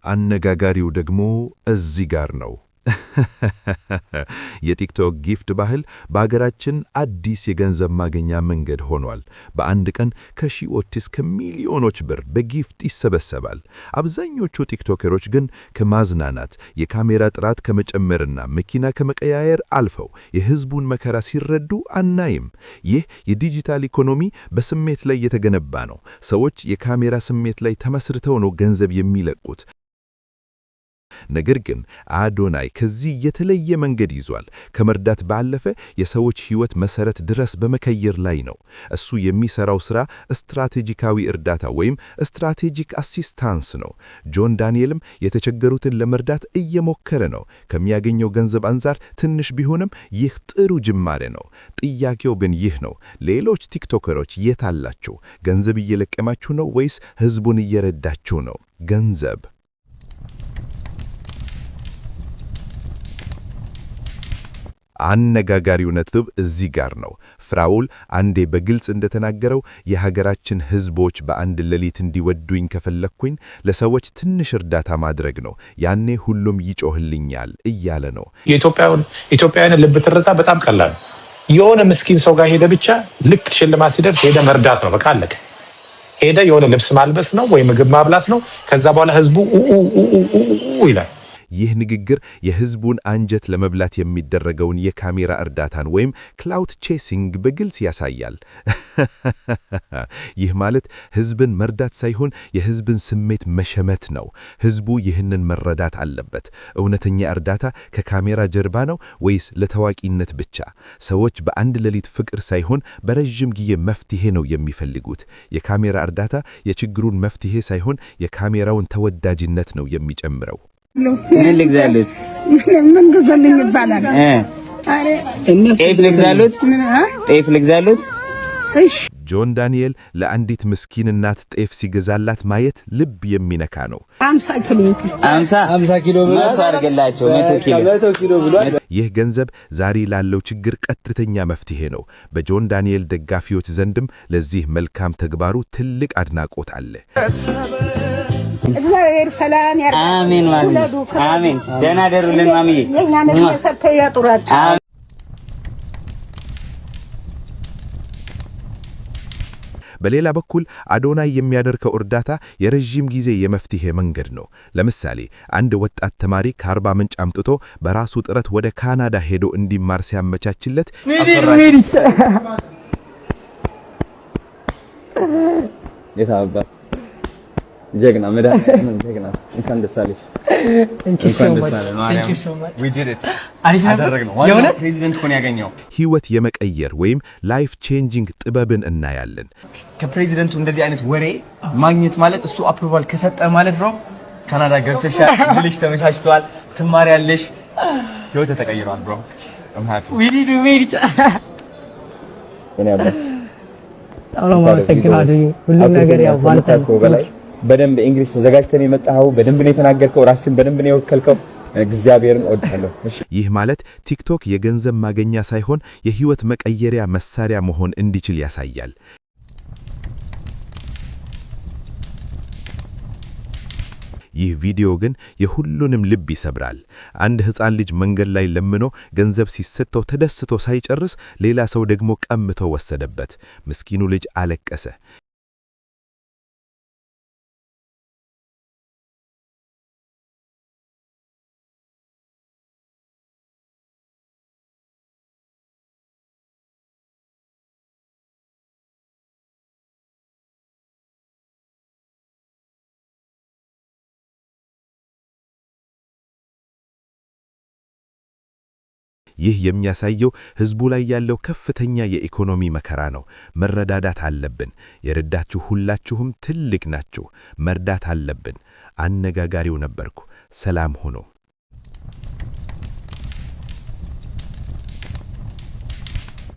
አነጋጋሪው ደግሞ እዚህ ጋር ነው። የቲክቶክ gift ባህል በአገራችን አዲስ የገንዘብ ማግኛ መንገድ ሆኗል። በአንድ ቀን ከሺዎች እስከ ሚሊዮኖች ብር በ gift ይሰበሰባል። አብዛኞቹ ቲክቶከሮች ግን ከማዝናናት፣ የካሜራ ጥራት ከመጨመርና መኪና ከመቀያየር አልፈው የህዝቡን መከራ ሲረዱ አናይም። ይህ የዲጂታል ኢኮኖሚ በስሜት ላይ የተገነባ ነው። ሰዎች የካሜራ ስሜት ላይ ተመስርተው ነው ገንዘብ የሚለቁት። ነገር ግን አዶናይ ከዚህ የተለየ መንገድ ይዟል። ከመርዳት ባለፈ የሰዎች ሕይወት መሰረት ድረስ በመቀየር ላይ ነው። እሱ የሚሰራው ሥራ ስትራቴጂካዊ እርዳታ ወይም strategic assistance ነው። ጆን ዳንኤልም የተቸገሩትን ለመርዳት እየሞከረ ነው። ከሚያገኘው ገንዘብ አንጻር ትንሽ ቢሆንም ይህ ጥሩ ጅማሬ ነው። ጥያቄው ግን ይህ ነው። ሌሎች ቲክቶከሮች የት አላችሁ? ገንዘብ እየለቀማችሁ ነው ወይስ ህዝቡን እየረዳችሁ ነው? ገንዘብ አነጋጋሪው ነጥብ እዚህ ጋር ነው። ፍራኦል አንዴ በግልጽ እንደተናገረው የሀገራችን ህዝቦች በአንድ ሌሊት እንዲወዱኝ ከፈለግኩኝ ለሰዎች ትንሽ እርዳታ ማድረግ ነው፣ ያኔ ሁሉም ይጮህልኛል እያለ ነው። የኢትዮጵያውያንን ልብ ትርታ በጣም ቀላል ነው። የሆነ ምስኪን ሰው ጋር ሄደ ብቻ ልክ ሽልማት ሲደርስ ሄደ መርዳት ነው። በቃ አለቀ። ሄደ የሆነ ልብስ ማልበስ ነው ወይ ምግብ ማብላት ነው። ከዛ በኋላ ህዝቡ ኡ ይላል። ይህ ንግግር የህዝቡን አንጀት ለመብላት የሚደረገውን የካሜራ እርዳታን ወይም clout chasing በግልጽ ያሳያል። ይህ ማለት ህዝብን መርዳት ሳይሆን የህዝብን ስሜት መሸመት ነው። ህዝቡ ይህንን መረዳት አለበት። እውነተኛ እርዳታ ከካሜራ ጀርባ ነው ወይስ ለታዋቂነት ብቻ? ሰዎች በአንድ ሌሊት ፍቅር ሳይሆን በረዥም ጊዜ መፍትሄ ነው የሚፈልጉት። የካሜራ እርዳታ የችግሩን መፍትሄ ሳይሆን የካሜራውን ተወዳጅነት ነው የሚጨምረው። ምን ልግዛሉት? ምን ግዛልኝ ይባላል። ጤፍ ልግዛሉት? ጤፍ ልግዛሉት? እሺ። ጆን ዳንኤል ለአንዲት ምስኪን እናት ጤፍ ሲገዛላት ማየት ልብ የሚነካ ነው። 50 ኪሎ። 50 ኪሎ 100 አድርግላቸው። 100 ኪሎ። ይህ ገንዘብ ዛሬ ላለው ችግር ቀጥተኛ መፍትሄ ነው። በጆን ዳንኤል ደጋፊዎች ዘንድም ለዚህ መልካም ተግባሩ ትልቅ አድናቆት አለ። እግዚአብሔር ሰላም ያርጋችሁ። አሜን ማሚ፣ አሜን። ደህና ደሩልን ማሚዬ። የእኛን እድሜ ሰጥተው ያጡራችሁ። በሌላ በኩል አዶናይ የሚያደርገው እርዳታ የረዥም ጊዜ የመፍትሄ መንገድ ነው። ለምሳሌ አንድ ወጣት ተማሪ ከአርባ ምንጭ አምጥቶ በራሱ ጥረት ወደ ካናዳ ሄዶ እንዲማር ሲያመቻችለት ጀግና መድኃኒዓለም ጀግና። እንኳን ደስ አለሽ። እንኳን ደስ አለሽ። አደረግነው። ዋናው ፕሬዚደንት እኮ ነው ያገኘው። ሕይወት የመቀየር ወይም life changing ጥበብን እናያለን። ከፕሬዚደንቱ እንደዚህ አይነት ወሬ ማግኘት ማለት፣ እሱ approval ከሰጠ ማለት ነው ካናዳ ገብተሻል፣ ብልሽ ተመቻችቷል፣ ትማሪያለሽ፣ ህይወት ተቀይሯል bro። I'm happy. የኔ አባት። በጣም ነው የማመሰግነው አዱዬ። ሁሉም ነገር ያው ባንተ ከምታስበው በላይ በደንብ English ተዘጋጅተን የመጣኸው፣ በደንብ ነው የተናገርከው፣ ራስን በደንብ ነው የወከልከው። እግዚአብሔርን እወድሃለሁ። እሺ። ይህ ማለት ቲክቶክ የገንዘብ ማግኛ ሳይሆን የሕይወት መቀየሪያ መሳሪያ መሆን እንዲችል ያሳያል። ይህ ቪዲዮ ግን የሁሉንም ልብ ይሰብራል። አንድ ሕፃን ልጅ መንገድ ላይ ለምኖ ገንዘብ ሲሰጠው ተደስቶ ሳይጨርስ ሌላ ሰው ደግሞ ቀምቶ ወሰደበት። ምስኪኑ ልጅ አለቀሰ። ይህ የሚያሳየው ሕዝቡ ላይ ያለው ከፍተኛ የኢኮኖሚ መከራ ነው። መረዳዳት አለብን። የረዳችሁ ሁላችሁም ትልቅ ናችሁ። መርዳት አለብን። አነጋጋሪው ነበርኩ። ሰላም ሁኑ።